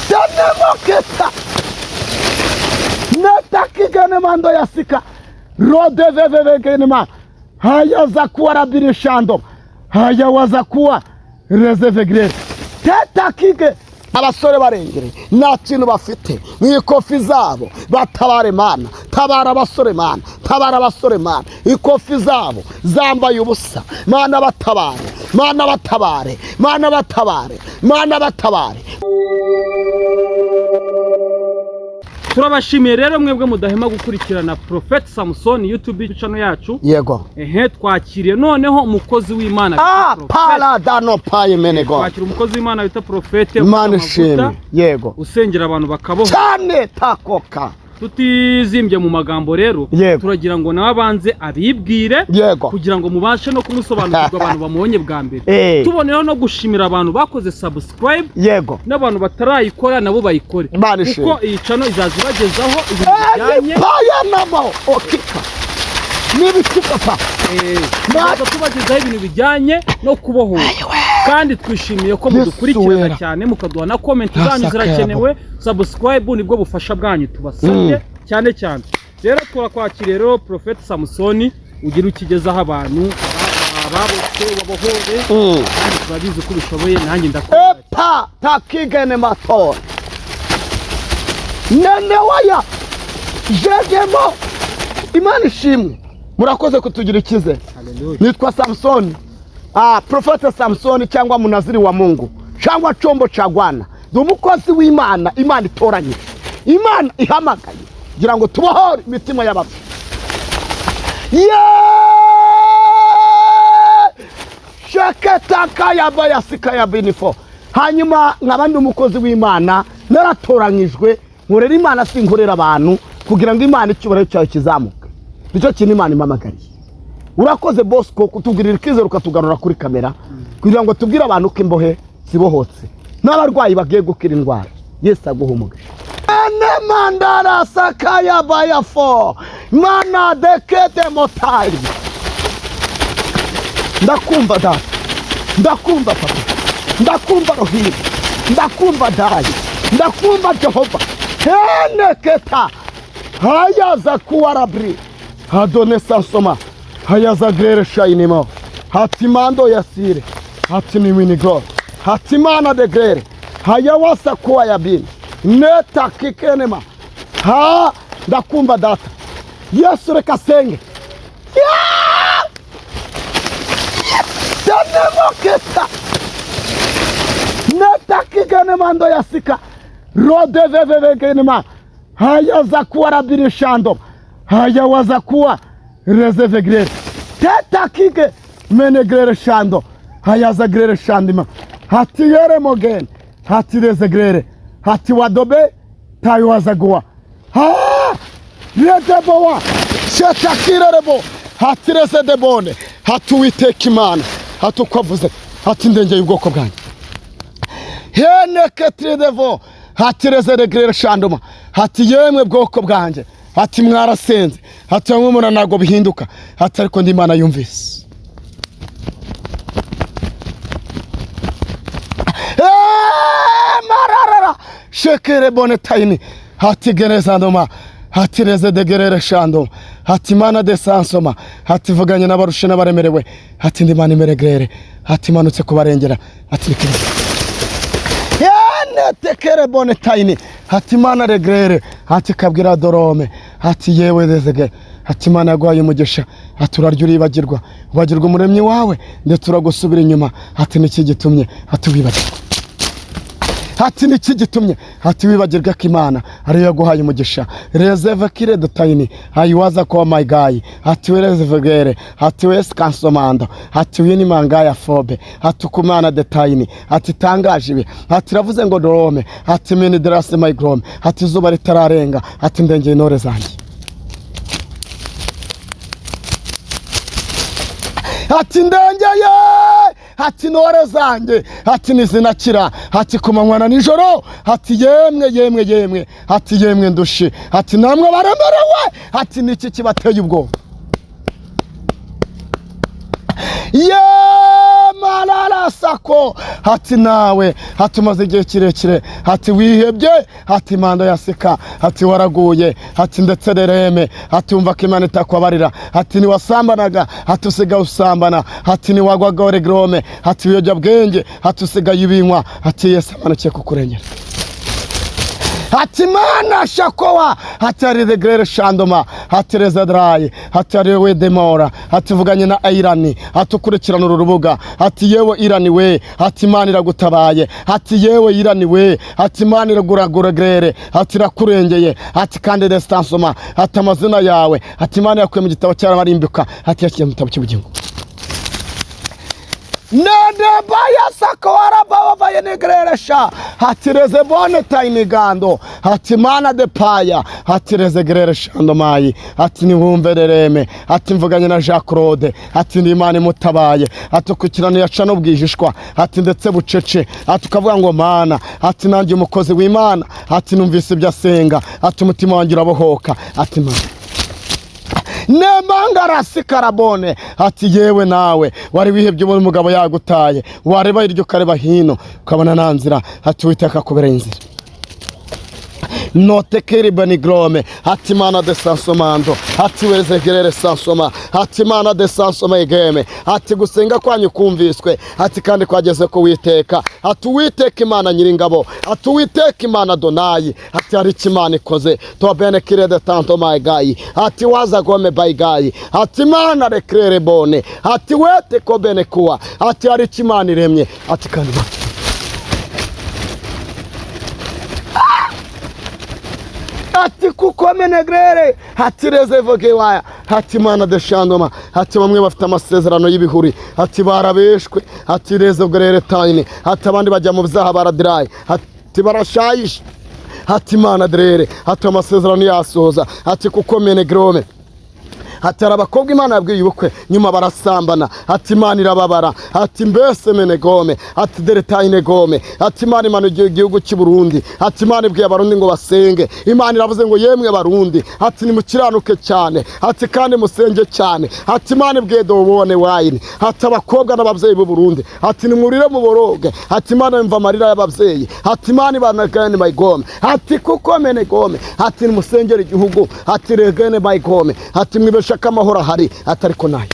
Tenemoketa netakigenemando yasika rodevevevegenema hayaza kuwa rabirishando hayawaza kuwa rezevegrere tetakige. Abasore barengere nta kintu bafite mu ikofi zabo, batabare Mana, tabara abasore Mana, tabara abasore Mana, ikofi zabo zambaye ubusa Mana, batabare Mana, batabare Mana, batabare Mana, batabare. Turabashimiye rero mwebwe mudahema gukurikirana Prophet Samson YouTube channel yacu. Yego. Ehe, twakiriye noneho umukozi w'Imana bita Ah, Prophet. Paradano paye menego. Twakira umukozi w'Imana bita Prophet Imana ufite ishimwe. amavuta, Yego. usengera abantu bakaboha. Cyane takoka. Tutizimbye mu magambo rero, Yego. turagira ngo nawe abanze abibwire Yego. kugira ngo mubashe no kumusobanukirwa, abantu bamubonye bwa mbere. Tuboneyeho no gushimira abantu bakoze subscribe Yego. n'abantu batarayikora nabo bayikore, Imana ishimwe. kuko iyi channel izaza ibagezaho ibintu bijyanye Payanamo okika n'ibikikapa. Tuzaza tubagezaho ibintu bijyanye no kubohora, kandi twishimiye ko Yesu mudukurikirana wera. cyane, mukaduha na comment zanyu. Asaka. Zirakenewe. Subscribe nibwo bufasha bwanyu tubasabye cyane cyane. Rero turakwakiriye rero, Prophet Samson, ugira ukigezaho abantu ababoshe babohore, kandi turabizi ko ubishoboye, nanjye ndakunda. Epa takigene matora nene waya jegemo. Imana ishimwe, murakoze kutugira icyizere. Haleluya. Nitwa Samsoni, Profeta Samsoni cyangwa Munaziri wa Mungu cyangwa Chombo cha Bwana. Ndi umukozi w'Imana, Imana itoranyije, Imana ihamagaye kugira ngo tubohore imitima y'abapfu. Yeee! Sheketakayabayasikayabinifo. Hanyuma nkaba ndi umukozi w'Imana, naratoranyijwe, nkorera Imana, sinkorera abantu, kugira ngo Imana icyubahiro cyayo kizamuke. Nicyo kintu Imana impamagariye. Urakoze Bosco kutugirira icyizere, ukatugarura kuri kamera kugira ngo tubwire abantu ko imbohe zibohotse n'abarwayi bagiye gukira indwara. Yesu aguha umugisha. Ene mandara sakaya bayafo mana dekete motayi. Ndakumva data, ndakumva papa, ndakumva rohiri, ndakumva dayi, ndakumva Jehova. Heneketa hayaza kuwarabri hadone sansoma hayaza grere shayinimo hatimando yasire hatiniminigo hatimana de grere hayawasa kuwa yabini neta kikenema ha. Ndakumva data. Yesu, reka senge. Yeah! Tenemoketa netakigenemando yasika rodevevevegenema hayaza kuwa rabirishando hayawaza kuwa rezevegrere tetakige menegrere shando hayaza grere shandima hatiyere hatirezegrere hatiwadobe tayiwazaguwa ha redebowa shetakirerebo hatirezedebone hatuwiteka Imana hatukavuze hati ndengeye ubwoko bwanjye heneketiridevo hatirezeregrere shandoma hati yemwe bwoko bwanjye, hati mwarasenze, hati bamwe mura ntabwo bihinduka, hati ariko ndi Imana yumvise. Mararara shekere bone tayini hati gerezandoma hati rezedegerere shandoma hati mana de sansoma hati vuganye n'abarushe n'abaremerewe, hati ndi Imana imeregrere, hati imanutse kubarengera, hati nikere tekere bone tayini hati mana regrere hati kabwira dorome hati yewe rezege hati Imana yaguhaye umugisha, hati urarya uribagirwa, wibagirwa umuremyi wawe, ndetse uragusubira inyuma, hati niki gitumye hati wibagirwa, hati niki gitumye hati wibagirwa ko Imana ariyo yaguhaye umugisha. Rezeve kire dutayini hayiwaza kuba mayigayi hati we rezevegere hati we skansomando hati wini mangaya fobe hati kumana detayini hati tangaje ibi hati iravuze ngo dorome hati mini derase mayigrome hati izuba ritararenga hati ndengeye intore zanjye hati ndengeye hati intore zanjye hati nizinakira hati ku manywa na nijoro hati yemwe yemwe yemwe hati yemwe ndushi hati namwe baremerewe hati niki kibateye ubwoba. Ye Mararasako, hati nawe, hati umaze igihe kirekire, hati wihebye, hati manda yaseka, hati waraguye, hati ndetse rereme, hati wumva ko Imana itakubabarira, hati niwasambanaga, hati usigaye usambana, hati niwagwaga oregrome, hati ibiyobyabwenge, hati usigaye ubinywa, hati Yesu amanukiye kukurengera. Hati mana shakowa, hati hari regrere shandoma, hati rezadrayi, hati hari we demora, hati vuganye na Irani, hati ukurikirana uru rubuga, hati yewe Irani we, hati Imana iragutabaye, hati yewe Irani we, hati Imana iraguraguregrere, hati irakurengeye, hati kandi restansoma, hati amazina yawe, hati Imana yakuye mu gitabo cy'abarimbuka, hati yashyize mu gitabo cy'ubugingo. Nedebayasakowarabababayenegereresha, hati bone tayimigando, hati mana de paya, hati rezegerereshandomayi, hati niwumverereme, hati mvuganye na Jean Claude, hati ni Imana imutabaye, hati ukurikirana yaca n'ubwijishwa, hati ndetse bucece, hati ukavuga ngo mana, hati nanjye umukozi w'Imana, hati numvise ibyo asenga, hati umutima wanjye urabohoka, hati mana nemangarasi karabone, hati yewe nawe wari wihebye ubona umugabo yagutaye, wareba hirya ukareba hino ukabona nta nzira, hati Uwiteka akubereye inzira. Notekeri benigrome, hati mana de sansomando, hati wezegerere sansoma, hati mana de sansoma igeme, hati gusenga kwanyu kumviswe, hati kandi kwageze ku Uwiteka, hati Uwiteka Imana nyiringabo, hati Uwiteka Imana Donayi, hati hari icyo Imana ikoze, tobene kire de tanto mayigayi, hati waza gome bayigayi, hati mana rekrere bone, hati wete ko bene kuwa, hati hari icyo Imana iremye, hati kandi ati kuko menegrere, hati rezevogewaya, hati mana de shandoma, hati bamwe bafite amasezerano y'ibihuri, hati barabeshwe, hati rezevogrere tayini, hati abandi bajya mu byaha baradiraye, hati barashayisha, hati mana derere, hati amasezerano yasoza, hati kuko menegrome, hati hari abakobwa Imana yabwiye ubukwe nyuma barasambana, hati Imana irababara, hati mbese menegome, hati deretayine gome, hati Imana imanuye igihugu cy'i Burundi, hati Imana ibwiye abarundi ngo basenge, Imana iravuze ngo yemwe barundi, hati nimukiranuke cyane, hati kandi musenge cyane, hati Imana ibwiye dobone wayini, hati abakobwa n'ababyeyi b'u Burundi, hati nimurire muboroge, hati Imana yumva amarira y'ababyeyi, hati Imana ibanagane mayigome, hati kuko menegome, hati nimusengere igihugu, hati regene mayigome, hati mwibesha amahoro ahari, atariko nayo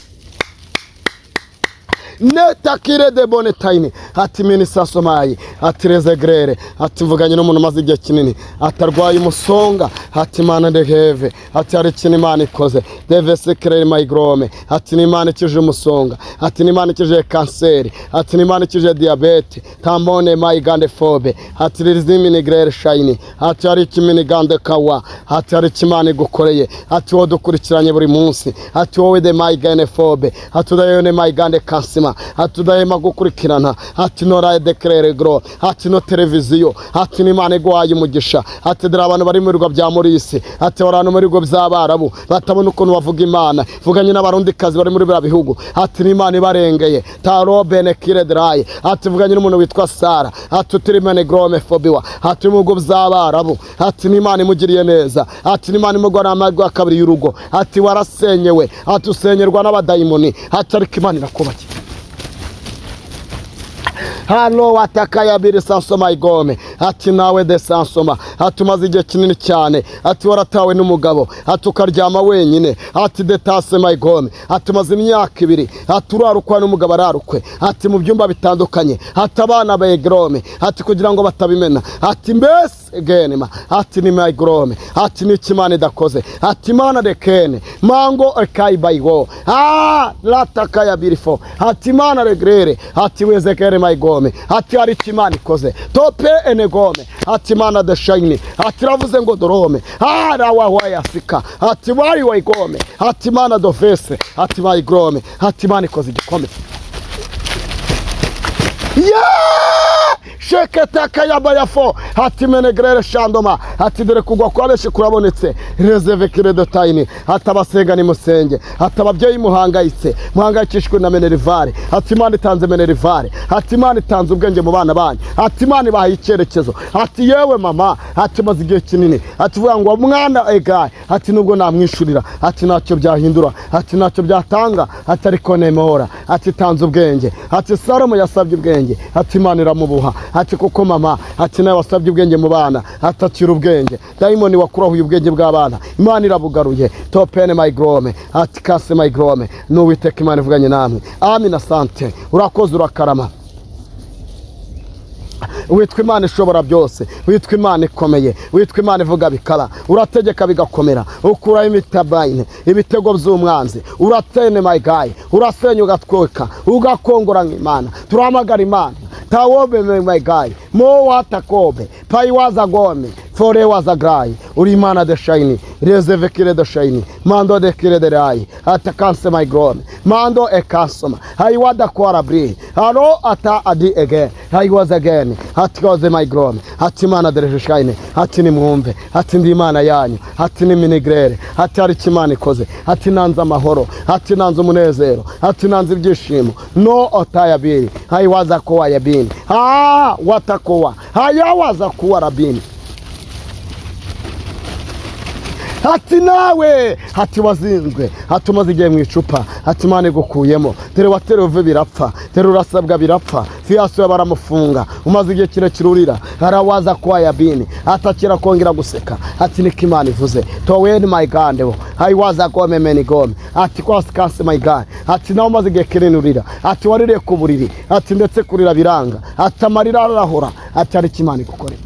netakire de bone tayini, hati minisasomayi, hati rezegrere, hati mvuganye n'umuntu umaze igihe kinini atarwaye umusonga, hati mana ndeheve, hati hari ikintu Imana ikoze, devesekrere mayigrome, hati n'Imana ikije umusonga, hati n'Imana ikije kanseri, hati n'Imana ikije diyabete, tambone mayigande fobe, hati riziminigrere shayini, hati hari ikiminigande kawa, hati hari icyo Imana igukoreye, hati wowe dukurikiranye buri munsi, hati wowe de mayigane fobe, hati udayone mayigande kansima, hati udahema gukurikirana, hati no raye dekrere gro, hati no televiziyo, hati n'Imana iguhaye umugisha, hati dore abantu bari mu birwa bya Morisi, hati abantu muri bigo by'Abarabu batabona ukuntu bavuga Imana, vuganye n'abarundikazi bari muri biriya bihugu, hati n'Imana ibarengeye, taro bene kire draye, hati vuganye n'umuntu witwa Sara, hati utirimene grome fobiwa, hati mu bigo by'Abarabu, hati n'Imana imugiriye neza, hati n'Imana imugora amahirwe ya kabiri y'urugo, hati warasenyewe, hati usenyerwa n'abadayimoni, hati ariko Imana irakubakiye. Hano watakaya biri sansoma igome, hati nawe de sansoma, hati umaze igihe kinini cyane, hati waratawe n'umugabo, hati ukaryama wenyine, hati detase mayigome, hati umaze imyaka ibiri, hati urarukwa n'umugabo ararukwe, hati mu byumba bitandukanye, hati abana begrome, hati kugira ngo batabimena, hati mbese genema, hati ni mayigome, hati n'icyo Imana idakoze, hati Imana rekene mango ekayibayigo latakaya birifo, hati Imana regrere, hati wezekere mayigome, hati hari icyo Imana ikoze, tope enegome, hati Imana de shayini, hati iravuze ngo dorome, arawawayasika, hati wari wayigome, hati Imana dovese, hati mayigrome, hati Imana ikoze igikombe. Yeah! Sheketaka yabayafo hati menegrere shandoma hati dore kugwa kwa benshi kurabonetse rezevekire dotayini hati abasenga nimusenge, hati ababyeyi muhangayitse muhangayikishijwe na minerivare, hati Imana itanze minerivare, hati Imana itanze ubwenge mu bana banyu, hati Imana ibahaye icyerekezo, hati yewe mama, hati maze igihe kinini hati uvuga ngo mwana egaye, hati nubwo namwishurira, hati ntacyo byahindura, hati ntacyo byatanga, hati ariko nemora, hati itanze ubwenge, hati Salomo yasabye ubwenge, hati Imana iramubuha, hati kuko mama, hati nawe wasabye ubwenge mu bana, hati akira ubwenge, dayimoni wakurahuye ubwenge bw'abana, Imana irabugaruye, topene mayigrome, hati kase mayigrome, n'Uwiteka Imana ivuganye namwe. Amina, sante, urakoze, urakarama. Witwa Imana ishobora byose, witwa Imana ikomeye, witwa Imana ivuga bikaba, urategeka bigakomera, ukuraho imitabayine, ibitego by'umwanzi, uratene my guy, urasenya ugatwika, ugakongora nk'Imana. Turahamagara Imana tawobe my guy, mo watakobe payiwaza gome fore waza grai, uri Imana de shayini rezevekire de shayini mando de kire de rai atakanse my grome mando ekansoma hayiwada kwara bri haro ata adi ege hayiwaza again hatikoze my grome, hati Imana de shayini, hati nimwumve, hati ndi Imana yanyu, hati ni minigrere, hati hari icyo Imana ikoze, hati nanze amahoro, hati nanze umunezero, hati nanze ibyishimo, no otayabiri hayiwaza kowa yabini ha watakowa hayawaza kuwa rabini, hati nawe, hati wazinzwe, hati umaze igihe mu icupa, hati Imana igukuyemo, dore waterewe uve birapfa, dore urasabwa birapfa, fiyaso baramufunga, umaze igihe kirekire urira, harawaza kwa yabini, atakira kongera guseka, hati niko Imana ivuze, toweni my God, hayiwaza gome meni gome, hati kwasi my God, hati nawe umaze igihe kinini urira, hati waririye ku buriri, hati ndetse kurira biranga, hati amarira arahora, hati hari icyo Imana igukorera.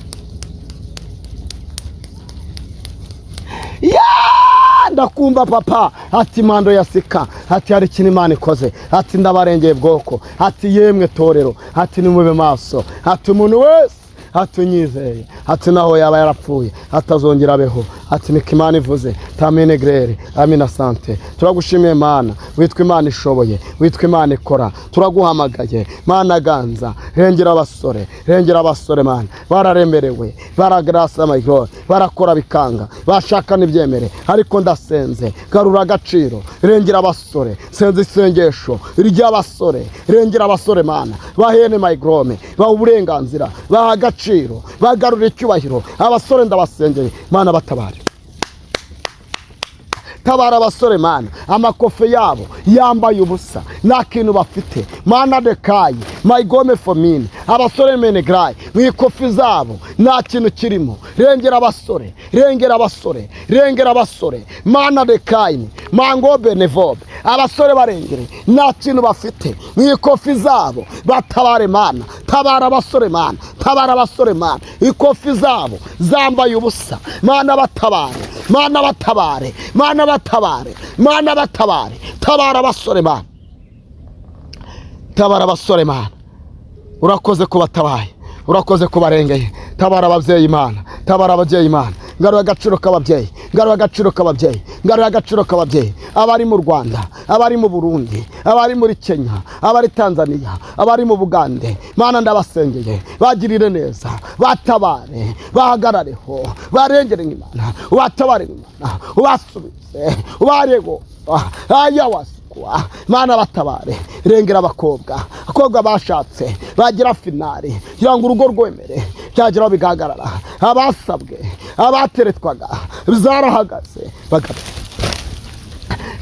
Ndakumva papa, hati mando yasika, hati hari ikintu Imana ikoze, hati ndabarengeye bwoko, hati yemwe torero, hati nimube maso, hati umuntu wese hati unyizeye, hati naho yaba yarapfuye hatazongera abeho, hati niko Imana ivuze. Tamene grere, amina, sante. Turagushimiye Mana, witwa Imana ishoboye, witwa Imana ikora, turaguhamagaye Mana ganza, rengera abasore, rengera abasore Mana, bararemerewe, baragrasa my God, barakora bikanga, bashaka n'ibyemere, ariko ndasenze, garura agaciro, rengera abasore, senze isengesho ry'abasore, rengera abasore Mana, bahene my grome, baha uburenganzira, baha agaciro, bagarura icyubahiro, abasore ndabasengeye Mana, batabare, tabara abasore Mana, amakofe yabo yambaye ubusa, nta kintu bafite Mana dekayi mayigome fomine, abasore menegrayi mu ikofi zabo nta kintu kirimo, rengera abasore, rengera abasore, rengera abasore Mana dekayi mangobe nevobe, abasore barengere, nta kintu bafite mu ikofi zabo, batabare Mana, tabara abasore Mana, tabara abasore Mana, ikofi zabo zambaye ubusa Mana, batabare Mana, batabare Mana, batabare Mana, batabare, tabara abasore Mana, tabara abasore Mana, urakoze kubatabaye, urakoze kubarengeye, tabara ababyeyi Mana, tabara ababyeyi Mana, ngaruye agaciro k'ababyeyi, ngaruye agaciro k'ababyeyi, ngaruye agaciro k'ababyeyi, abari mu Rwanda, abari mu Burundi, abari muri Kenya, abari Tanzania, abari mu Bugande, Mana ndabasengeye, bagirire neza, batabare, bahagarareho, barengere Imana, batabare Imana, ubasubize, ubarego, aya wasukwa, Mana batabare, rengera abakobwa, abakobwa bashatse, bagira finali, kugira ngo urugo rwemere, byageraho bigahagarara, abasabwe, abateretwaga, zarahagaze,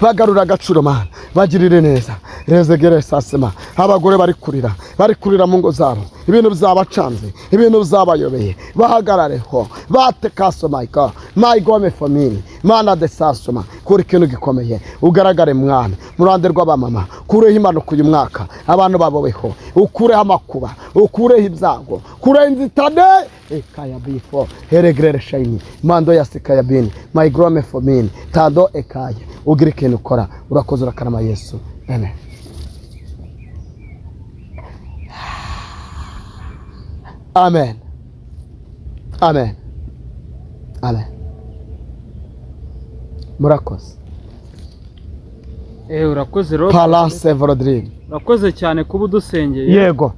bagarura agaciro Mana, bagirire neza, rezegere sasema, abagore bari kurira, bari kurira mu ngo zabo, ibintu byabacanze, ibintu byabayobeye, bahagarareho, batekaso my God, my gome family, Mana de sasoma, kuri ikintu gikomeye, ugaragare mwana, mu ruhande rw'abamama, kureho impanuka uyu mwaka, abantu baboweho, ukureho amakuba, ukureho ibyago, kureho inzitane, ekaya bifo, heregrere shayini, mando ya sikaya bini, my grome family, tado ekaye, ugira ikintu ukora, urakoze, urakarama Yesu. Amen. Amen. Amen. Amen. Murakoze. Urakoze rero. Palance Rodrigue. Urakoze cyane kuba udusengeye. Yego.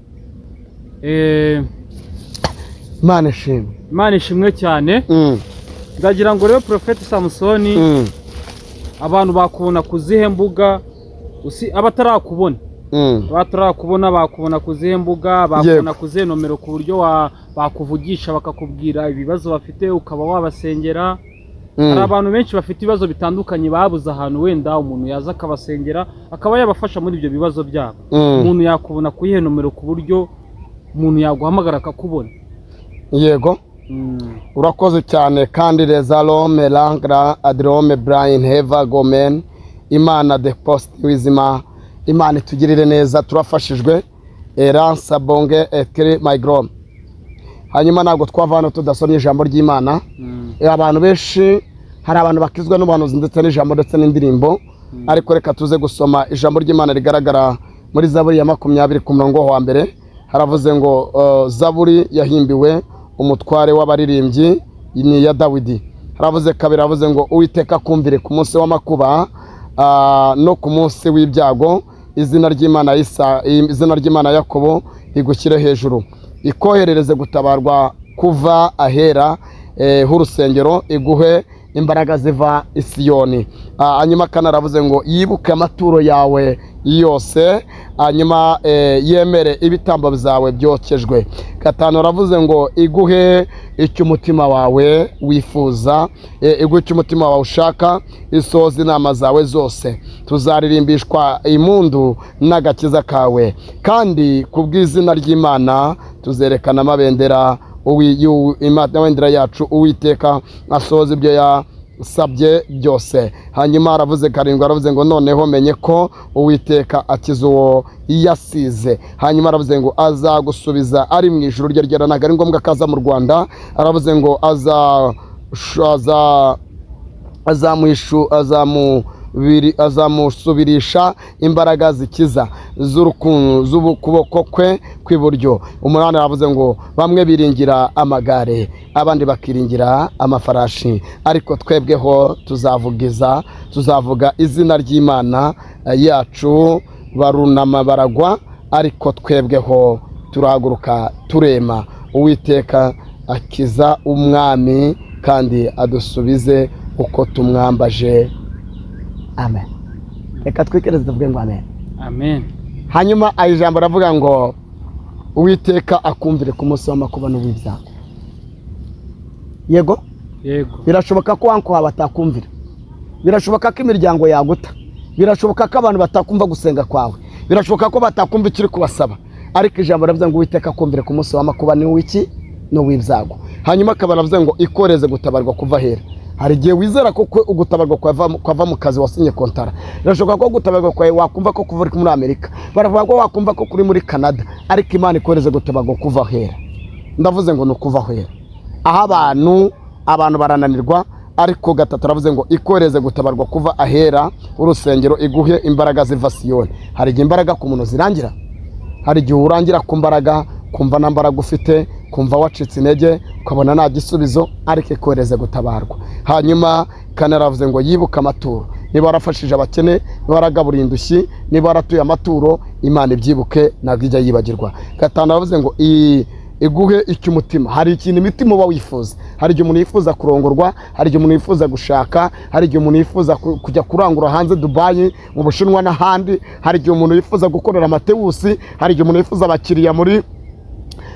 Imana ishimwe. Imana ishimwe cyane. Ndagira ngo rero, Prophet Samusoni, abantu bakubona ku zihe mbuga? Abatarakubona, abatarakubona bakubona ku zihe mbuga, bakubona ku zihe nomero, ku buryo bakuvugisha bakakubwira ibibazo bafite, ukaba wabasengera? Hari abantu benshi bafite ibibazo bitandukanye, babuze ahantu wenda umuntu yaza akabasengera, akaba yabafasha muri ibyo bibazo byabo. Umuntu yakubona ku yihe nomero, ku buryo umuntu yaguhamagara akakubona? Yego. Urakoze cyane. Kandi rezalome langra adrome brian heva gomen, Imana the post wizima, Imana itugirire neza, turafashijwe. Eransa bonge ekiri migrom. Hanyuma ntabwo twava hano tudasomye ijambo ry'Imana. Abantu benshi, hari abantu bakizwa n'ubuhanuzi ndetse n'ijambo ndetse n'indirimbo, ariko reka tuze gusoma ijambo ry'Imana rigaragara muri Zaburi ya 20 ku murongo wa mbere. Haravuze ngo zaburi yahimbiwe umutware w'abaririmbyi, ni iya Dawidi. Haravuze kabiri, haravuze ngo: "Uwiteka akumvire ku munsi w'amakuba no ku munsi w'ibyago. Izina ry'Imana ya izina ry'Imana ya Yakobo rigushyire hejuru, ikoherereze gutabarwa kuva ahera h'urusengero, iguhe imbaraga ziva i Siyoni." Hanyuma kane aravuze ngo: "Yibuke amaturo yawe yose, hanyuma yemere ibitambo byawe byokejwe." Gatanu aravuze ngo: "Iguhe icyo umutima wawe wifuza, iguhe icyo umutima wawe ushaka, isohoze inama zawe zose. Tuzaririmbishwa impundu n'agakiza kawe, kandi ku bw'izina ry'Imana tuzerekana amabendera amabendera yacu. Uwiteka asohoza ibyo yasabye byose." Hanyuma aravuze karindwi, aravuze ngo: "Noneho menye ko Uwiteka akiza uwo yasize." Hanyuma aravuze ngo: "Azagusubiza ari mu ijuru rye ryera." Ntabwo ari ngombwa ko aza mu Rwanda. Aravuze ngo: "Aza azamuhishu azamubiri azamusubirisha imbaraga zikiza z'ukuboko kwe kw'iburyo." Umunani aravuze ngo: "Bamwe biringira amagare, abandi bakiringira amafarashi, ariko twebweho tuzavuga izina ry'Imana yacu. Barunama baragwa, ariko twebweho turahaguruka turema. Uwiteka akiza umwami, kandi adusubize uko tumwambaje." Amen. Reka twikereze tuvuge ngo amen. Amen. Hanyuma aya ijambo aravuga ngo: "Uwiteka akumvire ku munsi w'amakuba n'uw'ibyago." Yego. Yego. Birashoboka ko wankuha batakumvira, birashoboka ko imiryango yaguta, birashoboka ko abantu batakumva gusenga kwawe, birashoboka ko batakumva icyo uri kubasaba, ariko ijambo riravuze ngo: "Uwiteka akumvire ku munsi w'amakuba n'uw'iki? N'uw'ibyago." Hanyuma akaba aravuze ngo: "Ikoreze gutabarwa kuva ahera." Hari igihe wizera ko gutabarwa kwava mu kazi wasinye kontara. Birashoboka ko gutabarwa kwawe wakumva ko kuva uri muri Amerika, baravuga ko wakumva ko kuri muri Canada, ariko Imana ikoreze gutabarwa kuva ahera. Ndavuze ngo ni ukuva ahera, aho abantu barananirwa. Ariko gatatu aravuze ngo: "Ikoreze gutabarwa kuva ahera urusengero, iguhe imbaraga ziva Siyoni." Hari igihe imbaraga ku muntu zirangira, hari igihe urangira ku mbaraga, kumva nta mbaraga ufite, kumva wacitse intege, ukabona nta gisubizo, ariko ikohereze gutabarwa. Hanyuma kane aravuze ngo: "Yibuke amaturo." Niba warafashije abakene, niba waragaburiye indushyi, niba waratuye amaturo, Imana ibyibuke, ntabwo ijya yibagirwa. Gatanu aravuze ngo: "Iguhe icyo umutima." Hari ikintu imitima uba wifuza. Hari igihe umuntu yifuza kurongorwa, hari igihe umuntu yifuza gushaka, hari igihe umuntu yifuza kujya kurangura hanze, Dubayi, mu Bushinwa n'ahandi. Hari igihe umuntu yifuza gukorera amatewusi, hari igihe umuntu yifuza abakiriya muri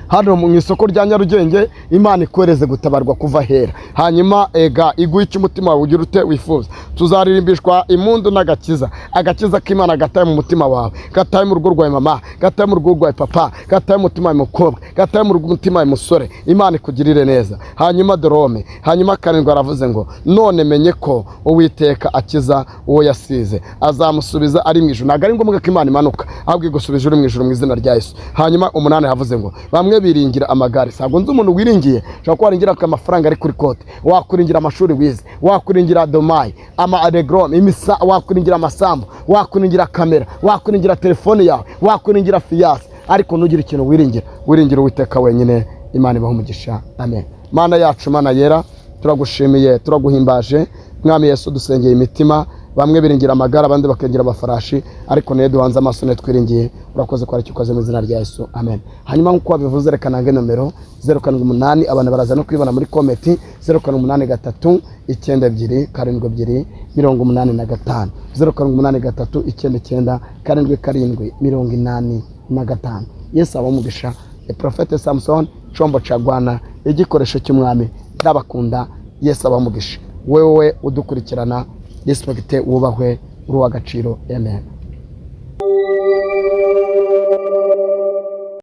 hano mu isoko rya Nyarugenge. Imana ikohereze gutabarwa kuva ahera. Hanyuma ega iguhe icyo umutima wawe ugira ute? Wifuza. Tuzaririmbishwa impundu n'agakiza. Agakiza k'Imana gataye mu mutima wawe, gataye mu rugo rwawe mama, gataye mu rugo rwawe papa, gataye mu mutima wawe mukobwa, gataye mu mutima wawe musore. Imana ikugirire neza. Hanyuma dorome. Hanyuma karindwi aravuze ngo: "None menye ko Uwiteka akiza uwo yasize, azamusubiza ari mu ijuru." Ntabwo ari ngombwa ko Imana imanuka, ahubwo igusubije uri mu ijuru, mu izina rya Yesu. Hanyuma umunani havuze ngo: "Bamwe biringira amagare." Ntabwo nzi umuntu wiringiye. Ushobora kuba waringira amafaranga ari kuri konti, wakwiringira amashuri wize, wakwiringira domayi ama aregrome imisa, wakwiringira amasambu, wakwiringira kamera, wakwiringira telefone yawe, wakwiringira fiancée, ariko ntugire ikintu wiringira, wiringira Uwiteka wenyine. Imana ibahe umugisha. Amen. Mana yacu, Mana yera, turagushimiye, turaguhimbaje. Mwami Yesu, dusengeye imitima. Bamwe biringira amagare, abandi bakiringira amafarashi, ariko niyo duhanze amaso, niyo twiringiye. Urakoze ko aricyo ukoze mu izina rya Yesu, amen. Hanyuma nk'uko wabivuze, reka nange nomero 078, abantu baraza no kwibona muri comment, 0783927285, 0783997785. Yesu abamugisha. Prophète Samson, chombo cha Bwana, igikoresho cy'umwami. Ndabakunda, Yesu abamugisha. Wewe udukurikirana, respect, wubahwe, uri uw'agaciro, amen.